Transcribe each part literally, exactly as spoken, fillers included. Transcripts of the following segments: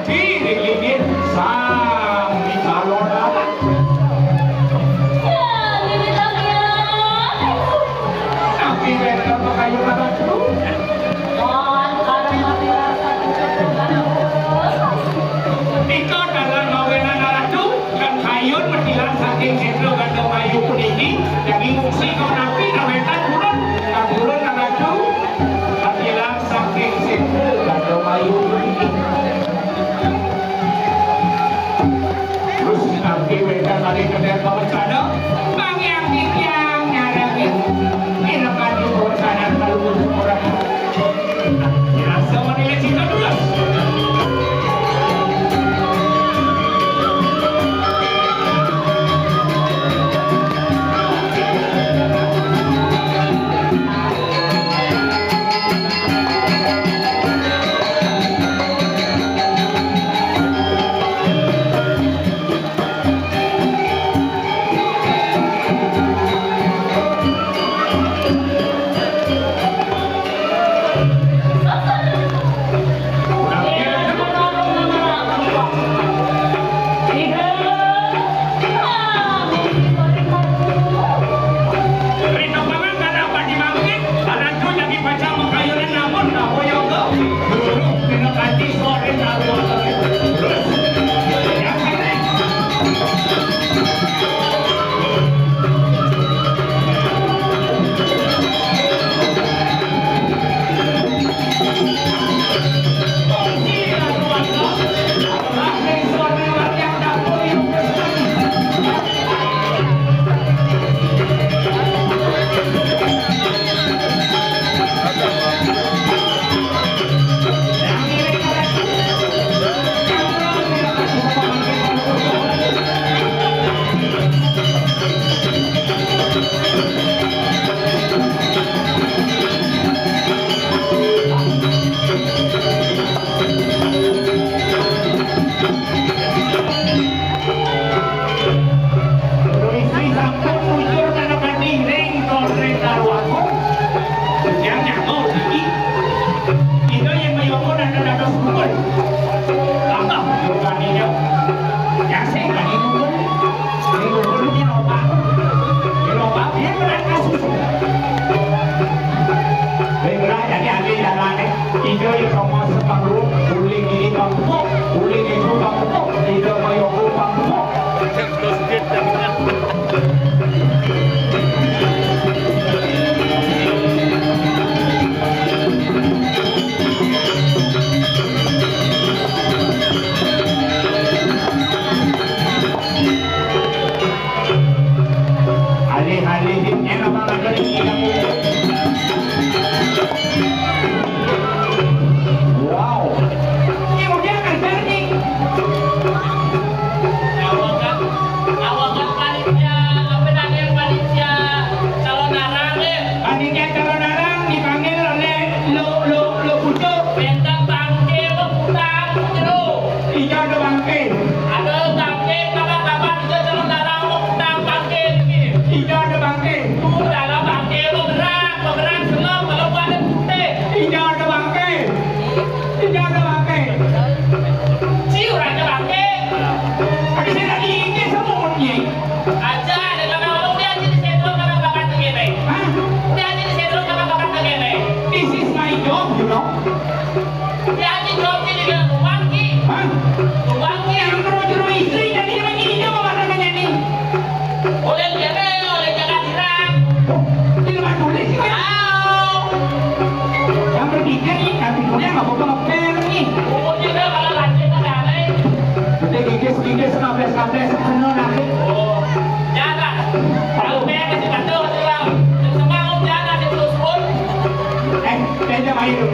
Diri lingit sami calon anak. Ya, lingit lagi ya. Tapi wénten kayun anak. Kon karena mati rasa. Nika dalan mawenan anak. Kang Kayun metilan saking Sétra Gandamayu puniki, daging fungsi kang napi kawénten purun, kang purun kang ratu, metilan saking Sétra Gandamayu puniki. Terus napi wénten malih kedék pamencana, pangyang titiang nyarengin, minangka pamencana kaluhur orang. Permisi, sampun muncul nang kadiring korek karo aku. Yang nyamu iki. Kita yang mayoko nang dados dukun. Tambah bukannya. Yang sing kadi dukun. Ini dukun ini opak. Ini opak dia berangkat susu. Baik, berangkat jadi ahli jalan, eh. Ida ya sama sepanggung, uling ini bang pupuk, uling itu bang pupuk, ida kaya aku bang pupuk. Alih-alih enak banget dari kita. Wow. Ini udah kan, Bernie? Awakan, awakan panitia, apa namanya panitia calon arang, eh? Panitia calon arang dipanggil oleh lo, lo, lo Pucuk. Minta panggil lo Pucuk, Pucuk. Ija ada bangké. Ada bangké, kapan-kapan ija calon arang lo Pucuk bangké ini. Ija ada bangké. Udah ada bangké, lo gerak, lo gerak, seneng, kalau buat putih. Ija ada bangké. Ija ada bangké. Si urang ada bangké. Tapi saya lagi ini semutnya. Aja, ada kakak ngomong, dia aja di sentro, kakak kakak tuh gini. Hah? Dia aja di sentro, kakak kakak tuh gini. This is my job, you know. Dia aja jawabnya di dalam rumah, Ki. Hah? Rumah, Ki. Yang perlu juru istri, jadi dia begini, dia mau makan dengan ini. Oleh dia, oleh dia, Ki. Di rumah tulis, Ki. Tahu. Yang berpikir, Ki, tapi punya nggak apa-apa, ngepel, Ki. Umurnya udah kalau lanjut, kan aneh. Udah gigis, gigis, ngabes, ngabes, penuh nanti. Oh. Jangan, Pak. Kalau pengen kasih kado, kasih uang. Yang semua mau jangan, kasih terus pun. Eh, beda ayo.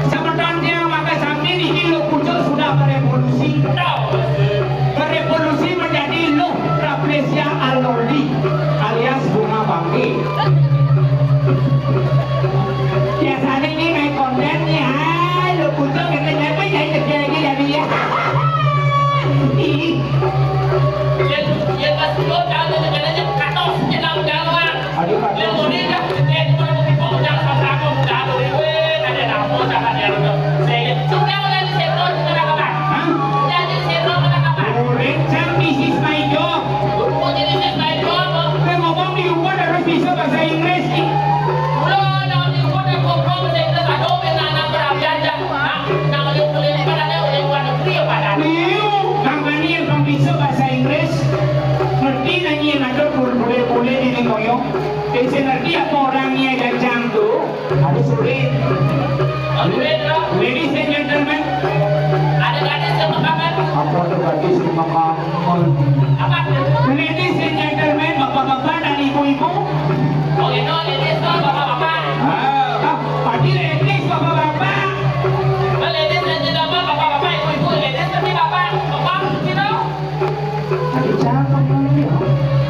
Semeton tiang maka sami niki Luh Pucuk sudah berevolusi. Sing ngerti apa orangnya gajang tu? Ada sulit. Ladies and gentlemen. Ada gadis yang makanan. Apa tu gadis yang makanan? Apa tu? Ladies and gentlemen, bapak-bapak dan ibu-ibu. Oh, itu ladies tu bapak-bapak. Ah, ah, pasti ladies bapak-bapak. Oh, ladies and gentlemen, bapak-bapak, ibu-ibu, ladies tapi bapak, bapak, you know? Ada siapa namanya?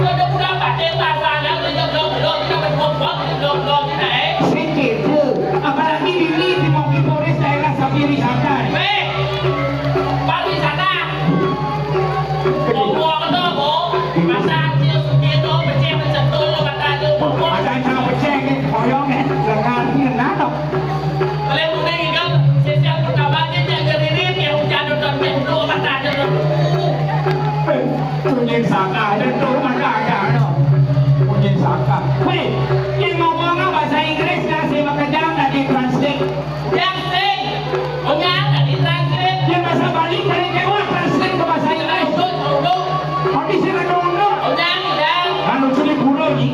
Ada budak batin bahasa anak, dia blok-blok, dia blok-blok, dia blok-blok, dia naik. Sikit je. Apalagi bini di Moki Polres daerah Sapiri Selatan. Weh, pariwisata. Ngomong tu, Bu. Masa Acil Sugih tu, becek mencetul, mata tu, Bu. Ada cara becek ni, koyong ni, lengan ni, lengan tu. Kalau boleh kan, sesial pertama je jaga diri, dia hujan tu, tu, mata tu, tu. Tunjing saka aja tu, mata ada, no. Tunjing saka. Weh, yang ngomong bahasa Inggris, kasih makejang, nanti translate. Yang sing, onyang, tadi translate. Yang bahasa Bali, kali kewa translate ke bahasa Inggris. Udut, udut. Kondisi renung-renung. Onyang, onyang. Kan lucu di guru ni.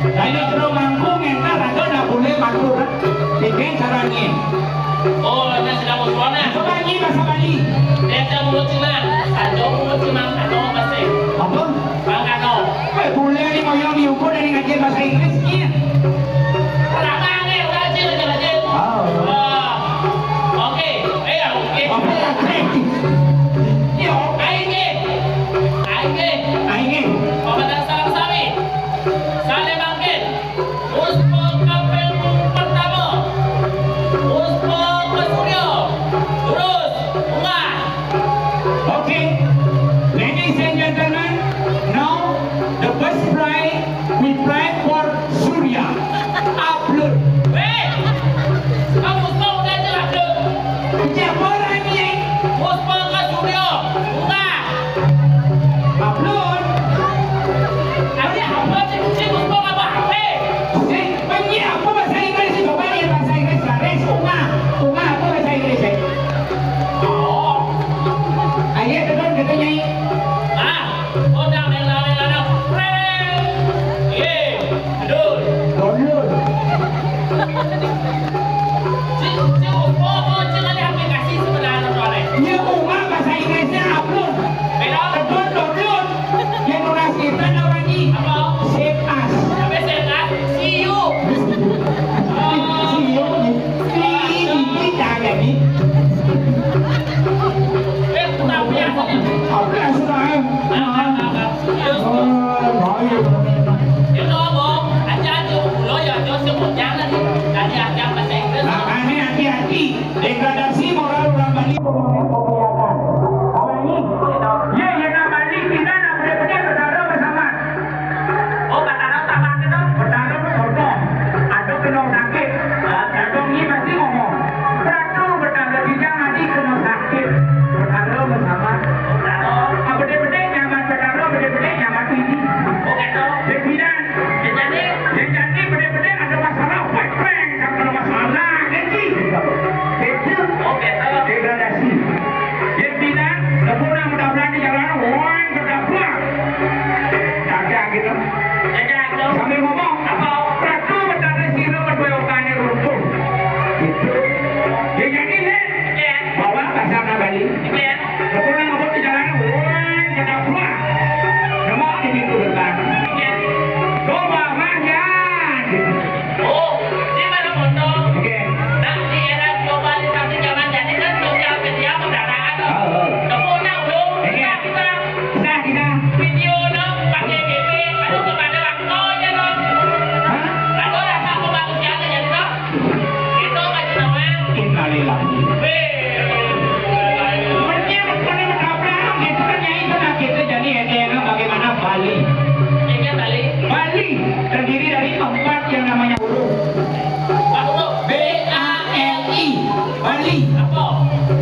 Dari guru mangku ngentar ada dah boleh matur. Bikin caranya. Oh, ini sedang bersuara. Bahasa Bali, bahasa Bali. Dia ada mulut Cina. Ada mulut Cina. Ada apa sih? Apa? Bang Kano. Eh, boleh ni, mau yang diukur dari ngajar bahasa Inggris ni. Pertama ni, orang Aceh, orang Aceh. Ah. Ah. Okey. Eh, okey. Okey, okey. Yo. Aing ni. Aing ni. Aing ni. Komandan Salam Sami. Saleh Bangkit. Puspa kaping pertama. Puspa ke Surya. Terus, Umar. Okay, ladies and gentlemen, now the first prize, we prize for Surya. Upload. Weh! Kamu tahu dah jelas tu. Siapa orang ni? Puspa ke Surya. Umar. Upload. Ada apa sih? Si Puspa apa? Hei! Si, penyi apa bahasa Inggris? Coba dia bahasa Inggris garis. Unga. Unga apa bahasa Inggris, eh? Oh. Ayo, tekan, tekan, Nyai. Ah, oh, dah, dah, dah, dah, dah. Preng. Ye, dul. Dul. Si, si Puspa apa? Cik ada aplikasi sebenarnya, tuan, eh? Iya, Unga bahasa Inggrisnya upload. Beda? Upload, download. Yang nulis kita namanya apa? Save us. Apa save us? See you. See you. Ini, ini tak ada ni. Eh, tak biasa. Apa yang sudah, eh? Apa, apa? Serius? Oh, baik. Itu apa? Aja, aja, pulau ya, aja, semua jangan. Tadi aja bahasa Inggris. Makanya hati-hati. Degradasi moral urang Bali. Apa ini? Ye, ye, na Bali, kita na pede-pede betara besamat. Oh, betara samat kita? Betara contoh. Ada kena sakit. Dadong ni pasti ngomong. Beratu betara bijang adi kena sakit. Betara besamat. Ah, pede-pede nyamat betara, pede-pede nyamat ini. Oh, gitu. Pimpinan. Yang jadi? Yang jadi pede-pede ada masalah, prank, prank, ada masalah, kan, Ji? Itu. Oh, gitu. Degradasi. Dia bilang, "Dah pernah mudah-mudahan di jalan, woi, berdakwah." Kagak gitu. Kagak gitu. Sambil ngomong, apa? Ratu bertanda sirah berdua okane runtuh. Gitu. Dia jadi, nih. Iya. Bawa bahasa Bali. Iya. Dah pernah ngomong di jalan, woi, berdakwah. Nemu di pintu gerbang. Iya. Coba, Mak, ya. Gitu. Oh, di mana foto? Oke. Nah, di era globalisasi zaman jadi kan sosial media berdatangan. Ah, ah. Kemudian belum kita, kita. Bisa, bisa. Video no, pakai G P, aduh, kepada waktu aja no. Hah? Aduh, rasa kemanusiaan aja no. Itu aja no. Innalillahi. Weh. Berarti yang pernah menabrak, itu kan nyai pernah kita jadi, eh, eh, bagaimana Bali? Iya, Bali. Bali terdiri dari empat yang namanya huruf. Apa huruf? B A L I. Bali. Apa?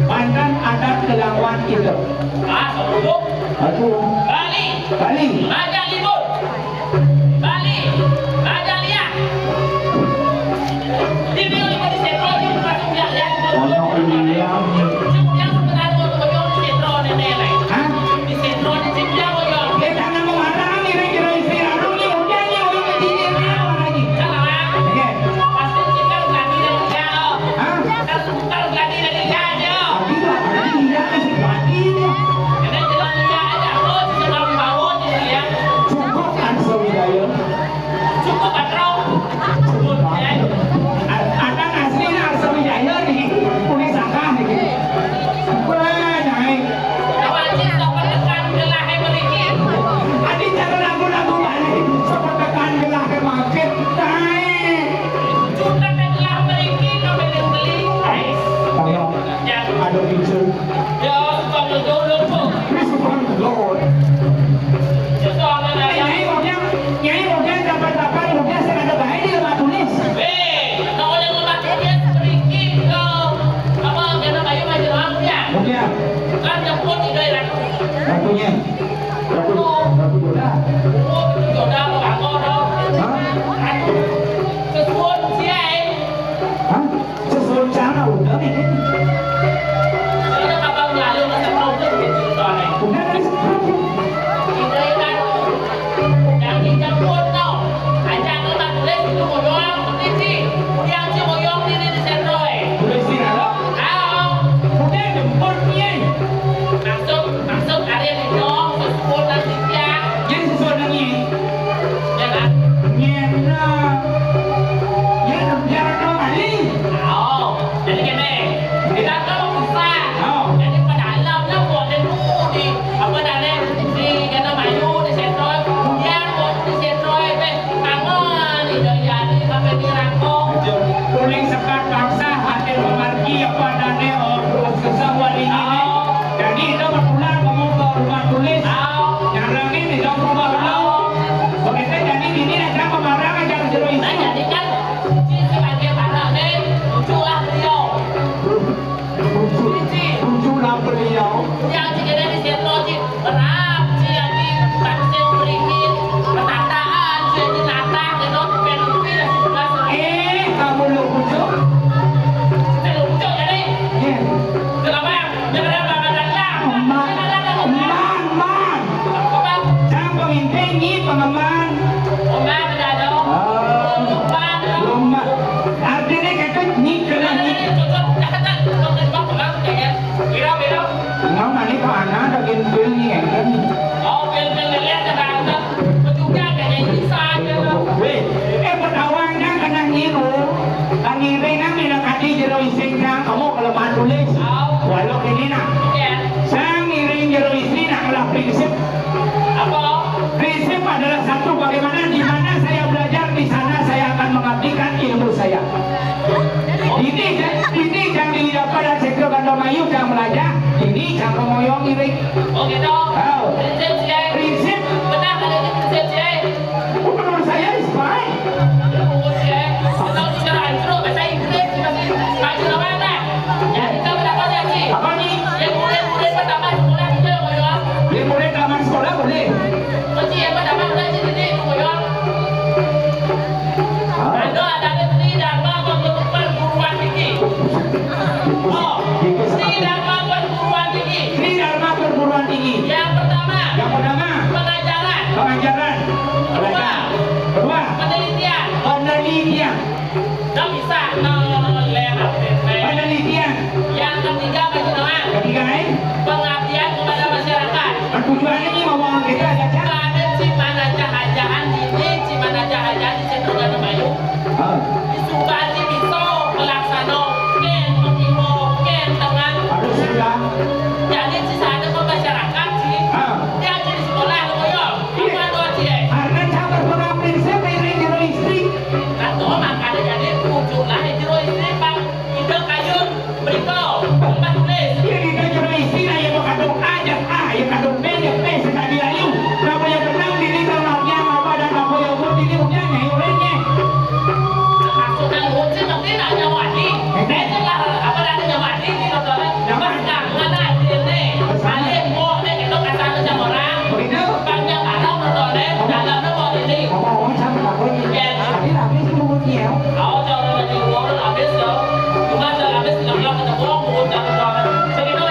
Banten Adat Kelawan Item. Ah, huruf. Aduh. Bali. Bali. Raja Libur. Bali. Raja Liang. Di Bali, di Setro, di Bali, di Liang. Ono Liang. Di Setro, nenek, nenek. Hah? Di Setro, di Liang, Liang. Kita nama orang ini, kira-kira isi, aduh, ini udah, ini udah, ini udah. Kan nyebut Ida Ratu. Ratunya. Ratu, Ratu Joda. Oh, Ratu Joda, Ratu Angkor, no. Hah? Ratu. Sesuun siai. Hah? Sesuun cara udah nih. Saya bakal lalu ke sebelum itu, soalnya. Udah, kan? Ida Ratu. Yang dijemput, no. Ajak lu tak tulis itu boyong, penting sih. Udah sih boyong ini di Senroy. Tulis di dalam? Au. Udah jemput, Nyai. Maksud, maksud kalian itu, sesuatu yang siang. Jadi sesuatu yang ini. Ya kan? Nyena. Ya, biar dong, Ali. Au. Jadi gini, kita kalau bisa. Au. Jadi pada alamnya buat dia dulu di, apa namanya, di Gana Mayu, di Senroy. Kemudian buat di Senroy, eh, Kangen, Ida Yadi, sampai di Rangkong. Kuning sekat bangsa, hadir memargi, apa adanya, oh, susah wali ini. Jadi, itu berpulang, kamu ke rumah tulis. Nyarangin, itu ke rumah ulang. Begitu, jadi, ini aja pemarang, aja jero isi. Nah, jadi kan, si sebagai para, eh, muncullah beliau. Tujuh, tujuhlah beliau. Yang si kena di situ, si berap, si lagi, bangsa beringin, penataan, si lagi natah, gitu, peneliti, dan sebelas. Eh, kamu lu pucuk? Saya lu pucuk, jadi. Iya. Kenapa? Dia kenapa? Kenapa? Emak, emak, emak. Apa? Jangan pengintai, nyi, pengemban. Emak, tidak ada. Ah, emak, emak. Artinya kata nyi kena nyi. Ngau mani ko anak ada gentil ni kan. Oh, gentil ni kan ada. Petugas ada yang bisa aja. Weh, eh, pertawang kan kena nyiru. Kan ngiring kan bila kaki jero ising kan, kamu kalau mau tulis. Walau ini nak. Iya. Saya ngiring jero ising nak kalau prinsip. Apa? Prinsip adalah satu, bagaimana, di mana saya belajar, di sana saya akan mengabdikan ilmu saya. Ini, ini yang didapat dari Sektor Gandong Ayu yang belajar, ini yang ngoyong ini. Oh, gitu. Tahu. Prinsip sih, eh. Prinsip. Benar, kalau ini prinsip sih, eh. Menurut saya, it's fine. Menurut sih, eh. Kalau bicara anjlok, bahasa Inggris, masih maju ke mana? Ya, kita berapa ya, Ci? Apa nih? Yang murid-murid pertama sekolah kita, ngoyong. Yang murid tamat sekolah boleh. Kunci yang pertama, udah, Ci, ini, ngoyong. Ada, ada Tri Dharma Perguruan Tinggi. Oh, Tri Dharma Perguruan Tinggi. Tri Dharma Perguruan Tinggi. Yang pertama. Yang pertama. Pengajaran. Pengajaran. Kedua. Kedua. Penelitian. Penelitian. Nggak bisa, no, ler, apa, apa. Penelitian. Yang ketiga, apa sih, Noah? Ketiga, eh? Pengabdian kepada masyarakat. Kan tujuannya ini mau ngomong gitu aja, Cak. Ada cimana jahajahan ini, cimana jahajahan di Centro Gana Mayu. Ah. Di Subang sih bisa melaksano, ken, pengimo, ken, tengah. Aduh, sudah. Jadi, sih, saya ke masyarakat, sih. Ah. Dia jadi sekolah, ngoyong. Apa doa, sih, eh? Karena campur pengampin saya pengen jero istri. Nah, tuh, makanya jadi muncullah jero istri, Bang. Ida kayun, beriko, tempat tulis. Iya, kita jero isi lah, ya, mau kadung A, ya, A, ya, kadung B, ya, B, sekali ayu. Napa yang menang, ini kalau yang apa dan napa yang buat, ini punya, nyai ulenya. Maksudnya, buat sih, tapi nak nyawa di. Eh, eh, itu lah, apa, ada nyawa di, di, nonton, nyawa di, mana, di, ini. Paling, mau, deh, itu kasar sama orang. Begitu? Panjang, ada, nonton, deh, dalamnya, mau, ini. Ngomong-ngomong, sama, tak boleh. Iya. Tapi, tapi, sih, mau, dia. Au, cara lagi ngurun habis, ya. Cuma cara habis, bilang-bilang kata bohong, ngurun cara doang. Jadi, kita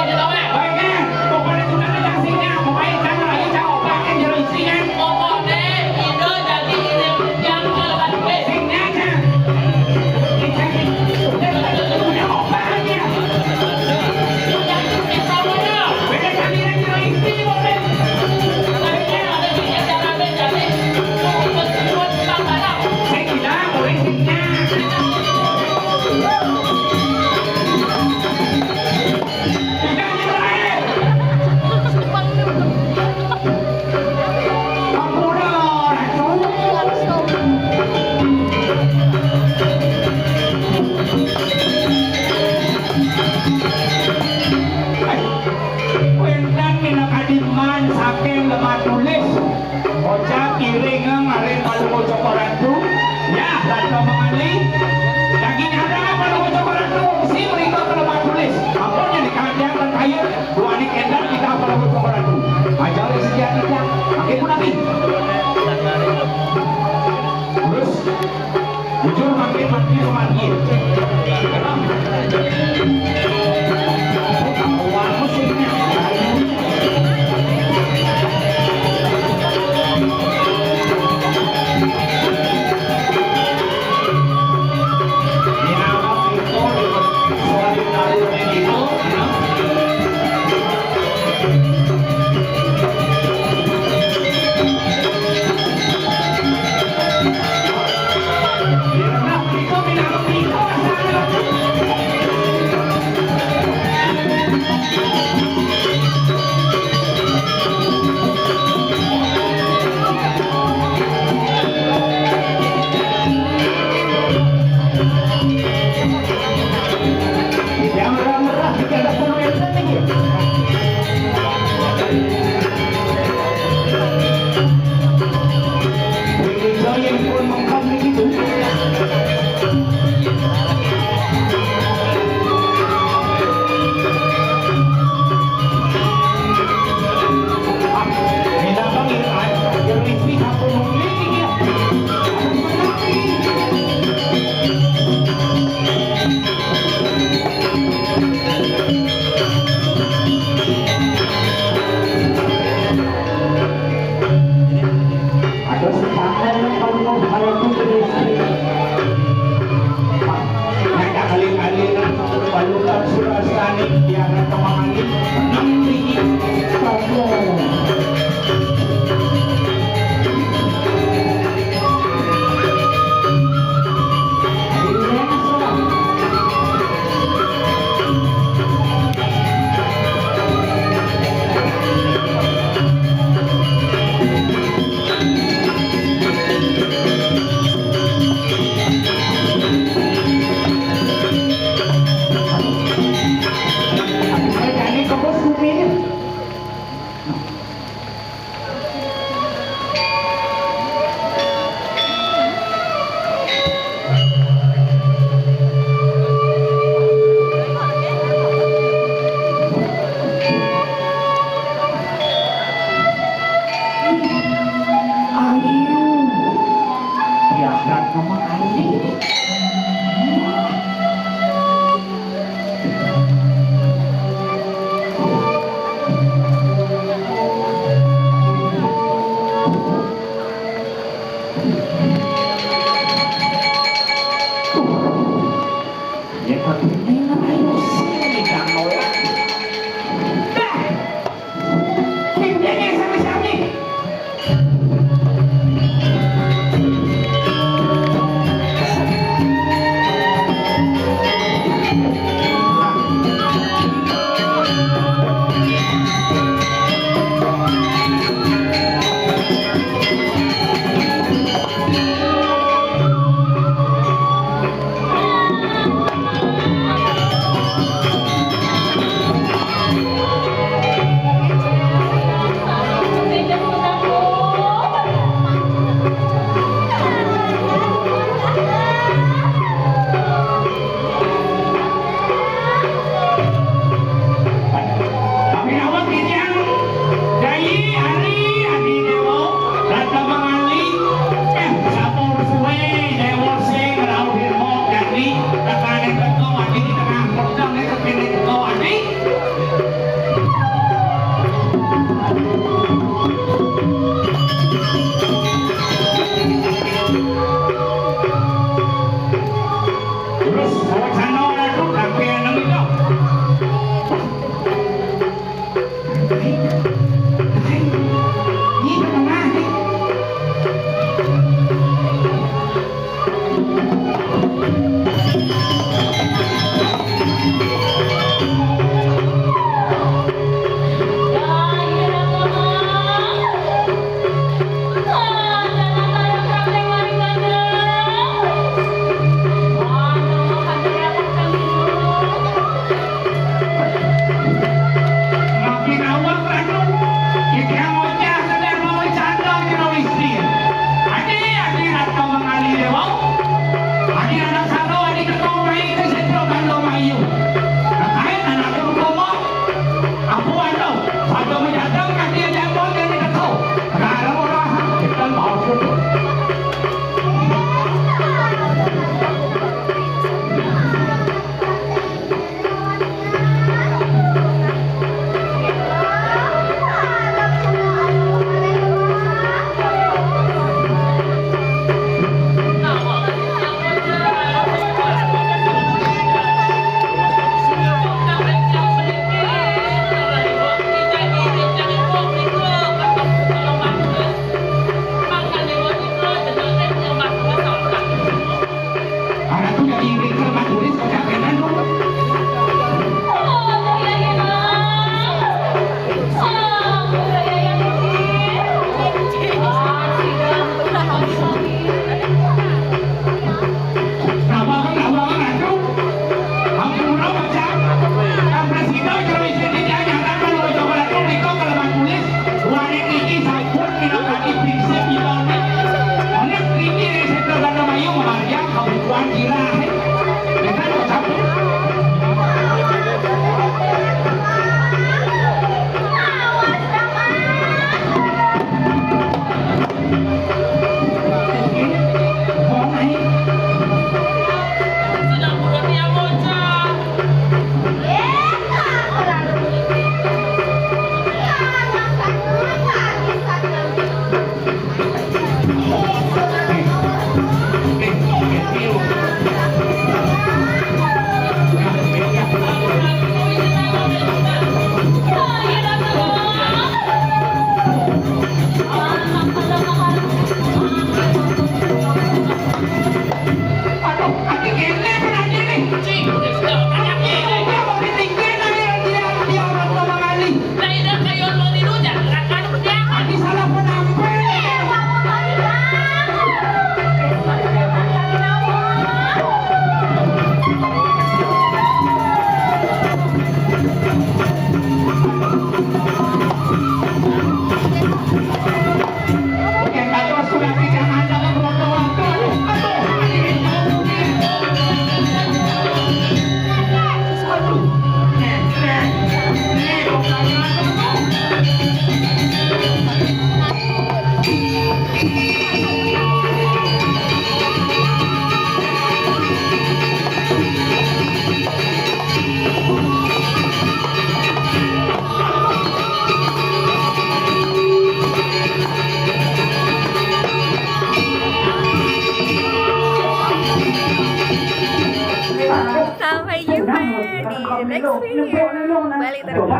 Balik terus.